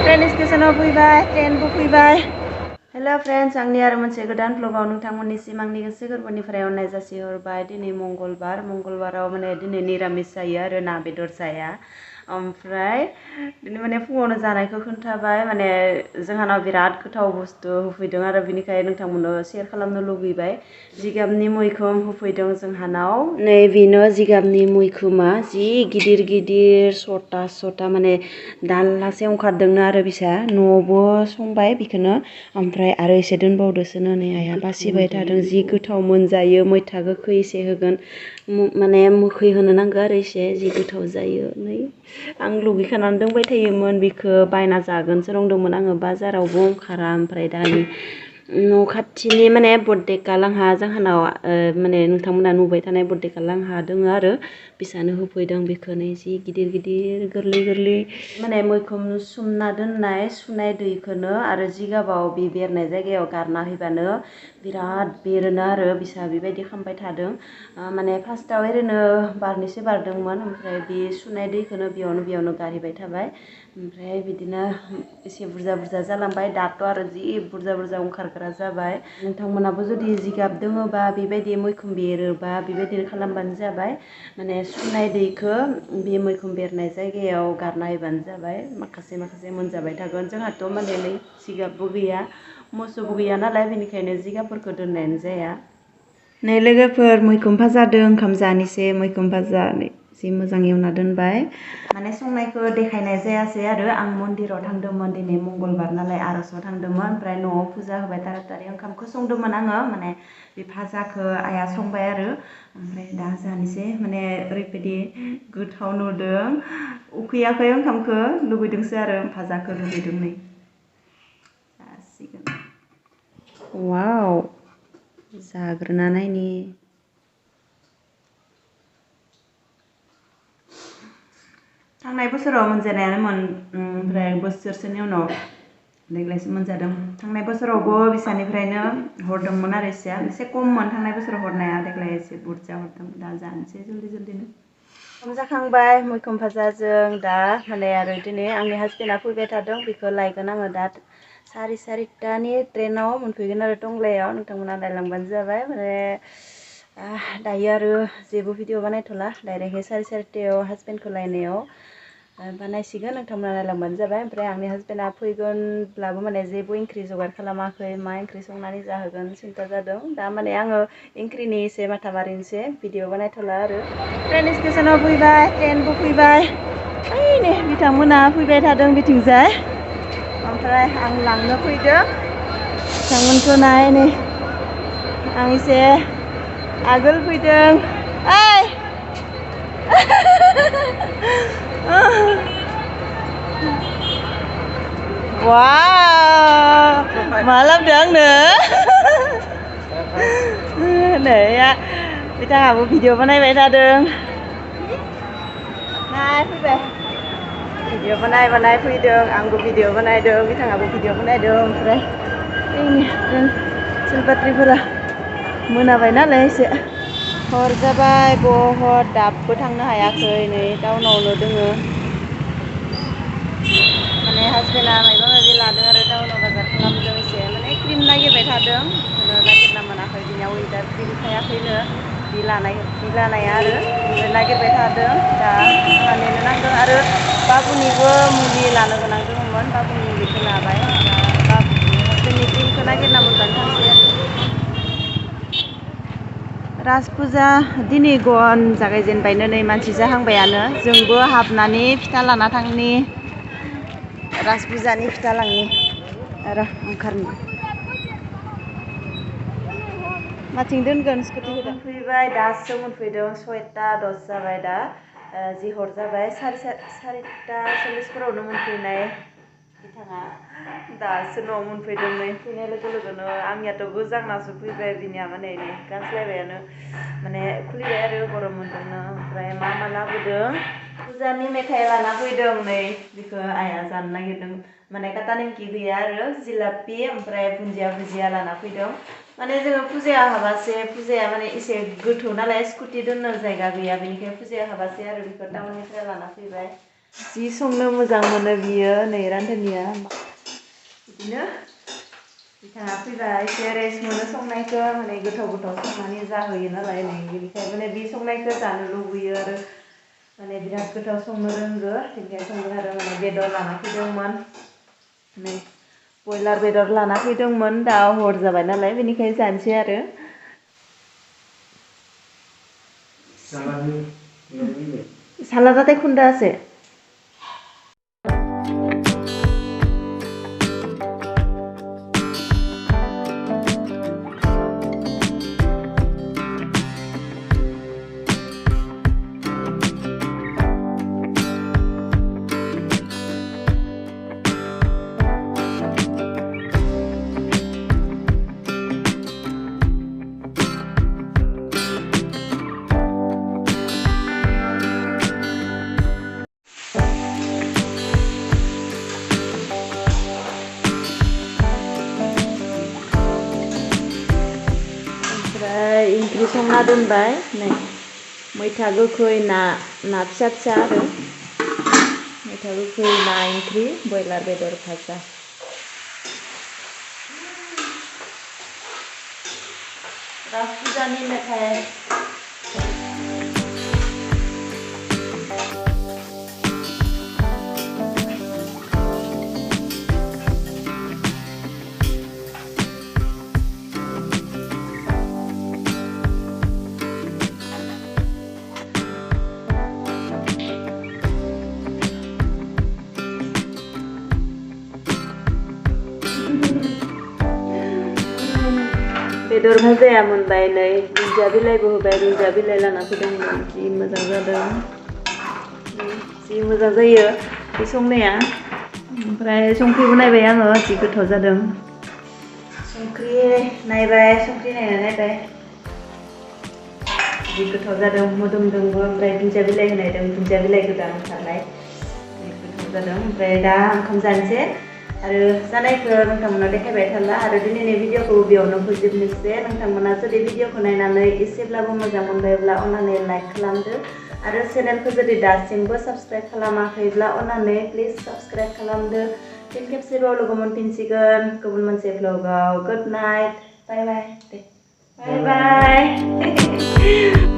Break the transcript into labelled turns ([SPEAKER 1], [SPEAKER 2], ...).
[SPEAKER 1] Train स्टेशनाव फैबाय ट्रेनबो फैबाय। Hello friends, आंनि आरो मोनसे गोदान ब्लगाव नोंथांमोननिसिम आंनि गोसो गोरबोनिफ्राय अननाय जासिहरबाय। दिनै मंगलबाराव माने दिनै निरामिस जायो आरो ना बेदर जाया। ओमफ्राय दिनै माने फुङावनो जानायखौ खोन्थाबाय, माने जोंहानाव बिराद गोथाव बुस्थु होफैदों आरो बिनिखाय नोंथांमोननो शेयार खालामनो लुगैबाय। जिगाबनि मैखुम होफैदों जोंहानाव। नै बेनो जिगाबनि मैखुमा, जि गिदिर गिदिर सटा माने दालासे ओंखारदोंनो आरो बिसा न'आवबो संबाय बेखौनो। ओमफ्राय आरो एसे दोनबावदोसोनो नै आइया बासिबाय थादों। जि गोथाव मोनजायो, मैथा गोखै एसे होगोन, माने मोखै होनो नांगौ आरो एसे, जि गोथाव जायो। नै आं लुगैखानानै दोंबाय थायोमोन, बिखौ बायना जागोनसो नंदोंमोन आङो, बाजारावबो ओंखारा। ओमफ्राय दानि न' खाथिनि माने बर्डेकालांहा जोंहानाव माने नोंथांमोना नुबाय थानाय बर्डेकालांहा दङ आरो बिसानो होफैदों बेखौ। नै जि गिदिर गिदिर गोरलै गोरलै माने मैखुम सोमना दोननाय सुनाय दैखौनो आरो जिगाबाव बे बेरनाय जायगायाव गारना होबानो बिराद बेरोनो आरो बिसा बेबायदि खालामबाय थादों। माने फार्स्टआव ओरैनो बारनैसो बारदोंमोन, ओमफ्राय बे सुनाय दैखौनो बेयावनो गारहैबाय थाबाय। ओमफ्राय बिदिनो एसे बुरजा जालांबाय। दाथ' आरो जि बुरजा ओंखारग्रा जाबाय। नोंथांमोनाबो जुदि जिगाब दोङोबा बेबायदि मैखुम बेरोबा बेबायदिनो खालामबानो जाबाय। माने सुनाय दैखौ बे मैखुम बेरनाय जायगायाव गारना होबानो जाबाय। माखासे मोनजाबाय थागोन। जोंहाथ' माने नै जिगाबबो गैया, मोसौबो गैया नालाय, बेनिखायनो जिगाबफोरखौ दोननायानो जाया। नै लोगोफोर, मैखुम भाजादों, ओंखाम जानोसै। मैखुम भाजा जि मोजां एवना दोनबाय। माने संनायखौ देखायनाय जायासै आरो आं मन्दिराव थांदोंमोन, दिनै मंगलबार नालाय आर'जआव थांदोंमोन। ओमफ्राय न'आव फुजा होबाय तारातारि ओंखामखौ संदोंमोन आङो, माने बे भाजाखौ आइया संबाय आरो। ओमफ्राय दा जानोसै, माने ओरैबायदि गोथाव नुदों। उखैयाखै ओंखामखौ, लुगैदोंसो आरो भाजाखौ लुगैदों। नै जासिगोन। वाव, जाग्रोना नायनि। थांनाय बोसोराव मोनजानायानोमोन, ओमफ्राय बोसोरसेनि उनाव देग्लायसो मोनजादों। थांनाय बोसोरावबो बिसानिफ्रायनो हरदोंमोन आरो एसे खममोन थांनाय बोसोराव हरनाया, देग्लाय एसे बुरजा हरदों। दा जानोसै जल्दिनो। ओंखाम जाखांबाय मैखुम भाजाजों। दा माने आरो दिनै आंनि हासबेन्डआ फैबाय थादों, बेखौ लायगोन आङो दा 4:30टानि ट्रेनाव मोनफैगोन आरो टंलायाव। नोंथांमोना नायलांबानो जाबाय। माने दायो आरो जेबो भिडिअ बानायथ'ला, डाइरेक्टहै 4:30टायाव हासबेन्डखौ लायनायाव बानायसिगोन। नोंथांमोना नायलांबानो जाबाय। ओमफ्राय आंनि हासबेन्डआ फैगोनब्लाबो माने जेबो ओंख्रि जगार खालामाखै, मा ओंख्रि संनानै जाहोगोन सिन्था जादों। दा माने आङो ओंख्रिनि एसे माथा मारिनोसै, भिडिअ बानायथ'ला आरो। ट्रेन स्टेशनाव फैबाय, ट्रेनबो फैबाय। ओइनै बिथांमोना फैबाय थादों बिथिंजाय। ओमफ्राय आं लांनो फैदों बिथांमोनखौ। नाय नै आं एसे आगोल फैदों। ओइ वाव, मा लाबोदों आंनो? नै बिथाङाबो भिडिअ बानायबाय थादों। नाय फैबाय, भिडिअ बानाय फैदों। आंबो भिडिअ बानायदों, बिथाङाबो भिडिअ बानायदों। ओमफ्राय ट्रेन सिलपात्रिफोरा मोनाबाय नालाय एसे हर जाबाय बहुद, दाबो थांनो हायाखै। नै टाउनावनो दोङो। माने हासबेन्डआ माबा माबि लादों आरो टाउनाव बाजार खालामदों एसे, माने क्रिम नागिरबाय थादों, बेखौनो नागिरना मोनाखै। बिनियाव उइदार क्रिम थायाखैनो, बि लानाया आरो ओमफ्राय नागिरबाय थादों। दा आंहा नेनो नांदों आरो बाबुनिबो मुलि लानो गोनां दङमोन, बाबुनि मुलिखौ लाबाय। दा हासबेन्डनि क्रिमखौ नागिरना मोनबानो थांसै आरो। राज फुजा दिनै गन जागायजेनबायनो, नै मानसि जाहांबायानो। जोंबो हाबनानै फिथा लाना थांनि, राज फुजानि फिथा लांनि आरो ओंखारनि। माथिं दोनगोन स्कुटिखौ? मोनफैबाय, दासो मोनफैदों। 6:10 जाबाय दा, जि हर जाबाय। 4:40फोरावनो मोनफैनाय बिथाङा दासो न'आव मोनफैदों। नै फैनाय लोगोनो आंनियाथ' गोजांनासो फैबाय, बिनिया माने गानस्लायबायानो, माने खुलिबाय आरो गरम मोनदोंनो। ओमफ्राय मा लाबोदों? फुजानि मेथाइ लाना फैदों। नै बेखौ आइया जानो नागिरदों, माने काटा निमखि गैया आरो जिलापि ओमफ्राय भुजिया लाना फैदों। माने जोङो फुजायाव हाबासो, फुजाया माने एसे गोथौ नालाय, स्कुटि दोननो जायगा गैया, बेनिखायनो फुजायाव हाबासै आरो बेखौ टाउननिफ्राय लाना फैबाय। जि संनो मोजां मोनो बियो नै रान्धनिया बिदिनो बिथाङा फैबा एसे रेस्ट मोनो संनायखौ माने गोथाव संनानै जाहोयो नालाय नै बेनिखायनो माने बे संनायखौ जानो लुबैयो आरो माने बिराद गोथाव संनो रोंगो बेनिखायनो संदों आरो माने बेदर लाना फैदोंमोन नै बयलार बेदर लाना फैदोंमोन दा हर जाबाय नालाय बेनिखायनो जानोसै आरो salada de kunda আছে ओंख्रि संना दोनबाय नै मैथा गोखै ना फिसा फिसा आरो मैथा गोखै ना ओंख्रि बयलार बेदर भाजा राज फुजानि मेथाइ बेदर भाजाया मोनबाय नै दुन्दिया बिलाइबो होबाय दुन्दिया बिलाइ लाना फैदोंमोन जि मोजां जादों जि मोजां जायो बे संनाया ओमफ्राय संख्रिबो नायबाय आङो जि गोथाव जादों संख्रि नायबाय संख्रि नायबाय जि गोथाव जादों मोदोमदोंबो ओमफ्राय दुन्दिया बिलाइ होनायदों दुन्दिया बिलाइ गोदान ओंखारनाय गोथाव जादों ओमफ्राय दा ओंखाम जानोसै आरो जानायखौ नोंथांमोना देखायबाय थाला आरो दिनैनि भिडिअखौ बेयावनो फोजोबनोसै नोंथांमोना जुदि भिडिअखौ नायनानै एसेब्लाबो मोजां मोनबायब्ला अन्नानै लाइक खालामदो आरो चेनेलखौ जुदि दासिमबो साबस्क्राइब खालामाखैब्ला अन्नानै प्लिज साबस्क्राइब खालामदो फिन खेबसेबाव लोगो मोनफिनसिगोन गुबुन मोनसे भ्लगाव गुड नाइट बाय बाय दे बाय बाय